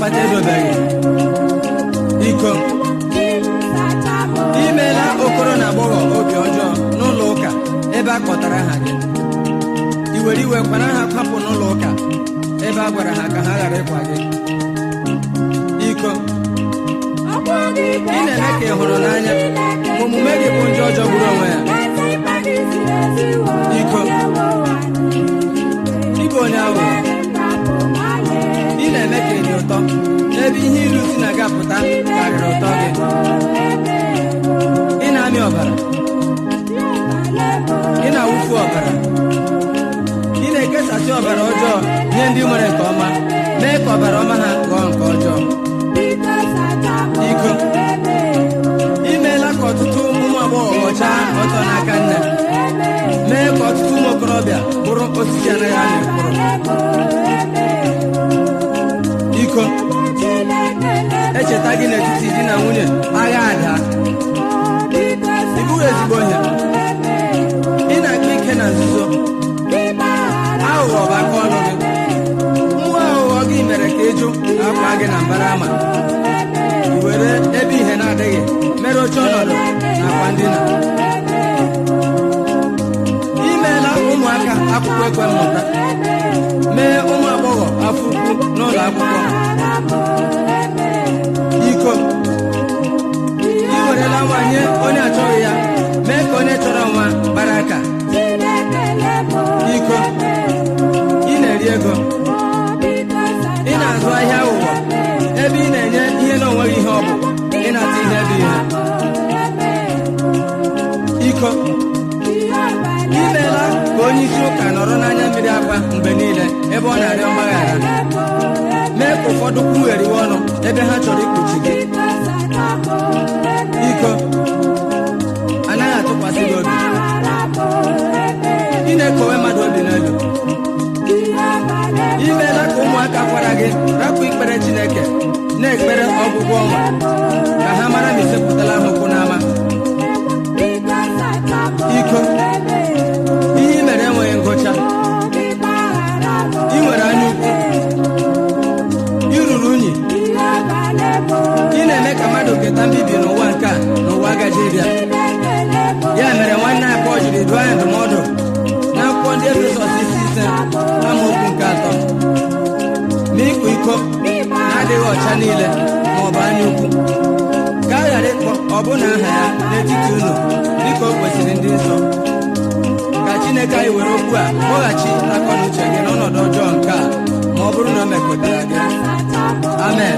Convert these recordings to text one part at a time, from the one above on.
akpata edobeghị. Iko, imeela okoro na agbọghọ obi ọjọọ n'ụlọ ụka ebe a kpọtara aha gị. I were iwe kwara ha kwapụ n'ụlọ ụka ebe a gwara ha ka ha ghara ịkwa gị. Iko, ị na-eme ka ị hụrụ n'anya ma omume gị bụ njọ ọjọọ gburu onwe ya. Iko, ị bụ onye aghụghọ. Ị na-eme ka ị dị ụtọ n'ebe ihe ilu si na-agapụta karịrị ụtọ gị. Ị na-amị ọbara, ị na-awụfu ọbara, ị na-ekesasị ọbara ọjọọ nye ndị nwere nke ọma, mee ka ọbara ọma ha ghọọ nke ọjọọ. Iko, imeela ka ọtụtụ ụmụ agbọghọ ghọchaa ọtọ n'aka nne, mee ka ọtụtụ ụmụ okorobịa bụrụ osisi anaghị amị mkpụrụ. Iko, echeta gị n'etiti di na nwunye agha ada. Ị bụghị ezigbo ihe. Ị na-akpa ike na nzuzo. Aghụghọ bụ aka ọnụ gị. Mmụọ aghụghọ gị mere ka ịjụ akwa gị na mbara ama. I were ebe ihe na-adịghị mere oche ọnọdụ na akwa ndina. Imeela ụmụaka akwụkwọ ekwe mmụta, mee ụmụ agbọghọ afọ ukwu n'ụlọ akwụkwọ. Iko, ị werela nwa nye onye achọghị ya, mee ka onye chọrọ nwa gbara aka. Iko, ị na-eri ego, ị na-azụ ahịa aghụghọ ebe ị na-enye ihe na onweghị ihe ọ bụ, ị na-ata ihe bụ ihe. Iko, imeela ka onye isi ụka nọrọ n'anya mmiri akwa mgbe niile ebe ọ na-arịọ mgbaghara, mee ka ụfọdụ kwugheriwe ọnụ ebe ha chọrọ ikpuchi gị. Iko, anaghị atụkwasị gị obi. Ị na-ekowe mmadụ obi n'elu. Imeela ka ụmụaka kwara gị rapụ ikpere Chineke na-ekpere ọgwụgwọ ọnwa ka ha mara ma isepụtala ha ụkwụ n'ama. Iko, ihe i mere enweghị ngwụcha. Ị nwere anya ukwu, ị ruru unyi. Ị na-eme ka mmadụ keta mbibi n'ụwa nke a n'ụwa gaje ịbịa. Ya mere nwanne anyị Pọl jiri dụọ anyị ndụmọdụ n'akwụkwọ ndị Efesọs isi 5 amaokwu nke 3, ma ịkwa iko na-adịghị ọcha niile ma ọ bụ anya ukwu, ka a ghara ịkpọ ọbụna aha ya n'etiti unu dịka o kwesịrị ndị nsọ. Ka Chineke anyị were okwu a kpọghachi akọ na uche gị n'ọnọdụ ọjọọ nke a, ma ọ bụrụ na o mekọtara gị. Amen.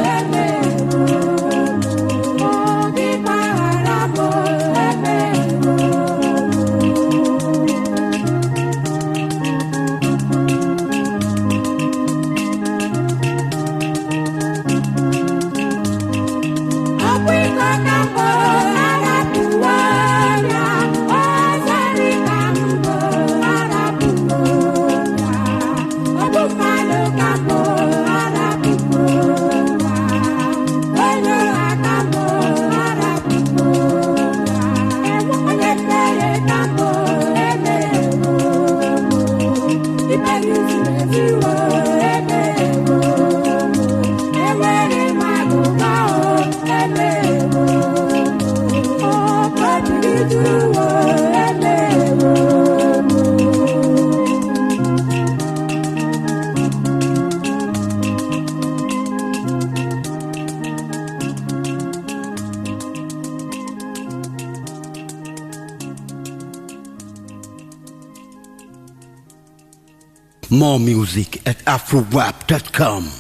More music at afrowap.com.